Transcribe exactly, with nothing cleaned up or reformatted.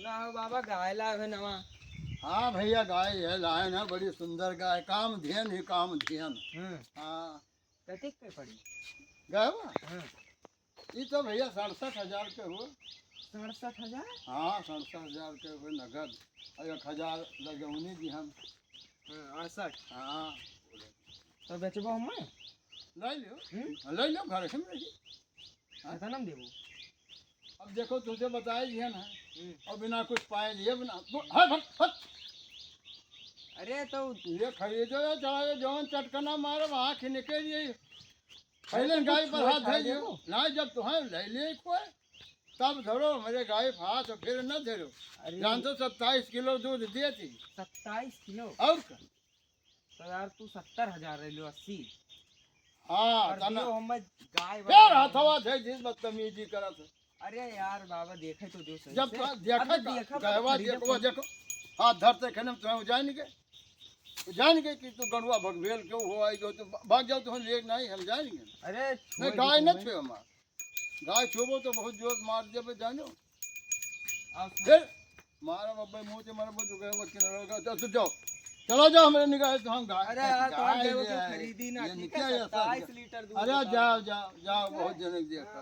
का हो बाबा, गाय लाए है नवा? हाँ भैया, गाय है लाए ना, बड़ी सुंदर गाय, काम धेन ही काम धेन। हम्म। हाँ। कतिक के पड़ी? गाय बा? हाँ। ई तो भैया सड़सठ हजार के हो। सड़सठ हजार? हाँ, सड़सठ हजार के हो नगद। और एक हजार लगौनी दिहन। हाँ, अड़सठ। हाँ। तो बेचबो हम? ले लियो। हम्म? ले लियो, घर से में रही। हाँ? कितना में देबो? अब देखो, तुझे बताए दिहन है। हम्म। और बिना कुछ पाए लिए, बिना, तो, हट, हट, हट। अरे तो ये खरीदो या चढ़ाओ, जौन चटकना मारो, आँख निकल जाई। पहले अरे तो गाय पर कुछ हाथ छोड़ धर दे लियो। वो। ना, जब तुम्हें ले ले कोई, तब धरो, मेरे गाय पर हाथ फिर न धरो। अरे। जान तो सत्ताईस किलो दूध देती। सत्ताईस किलो? और का? तो यार, तू सत्तर हजार ले लो, अस्सी। हाँ, और तना। दियो हमें गाय फिर वाला। हथवा से जिस बदतमीजी करत है। अरे यार बाबा, देखे तो जो सही जब से। तो देखे अब का, देखा तो गहवा खरीदे देखो, तो। देखो। हाथ धरते खेने में तुम्हें जान के, जान के कि तू गड़ुआ भगवेल क्यों हो आई, जो तो भाग जाओ, तुम्हें लेके नहीं, हम जाएंगे। अरे नहीं, छोड़ गाय दे न तुम्हें। छुए हमार। गाय छुबो तो बहुत जोर मार देबे, जानो। अब फिर मारा बब्बे मुंह से मारा, जो गए वो किनारे का, चल, तू जाओ। चला जाओ, हमरे निगाह से हम गाय, अरे यार, तो गाय हम गए वो ले तो आए। खरीदी ना, ये ठीक है, निकल ऐसा सत्ताईस दिया। लीटर दूध अरे का। जाओ, जाओ, जाओ, बहुत जनक दिया।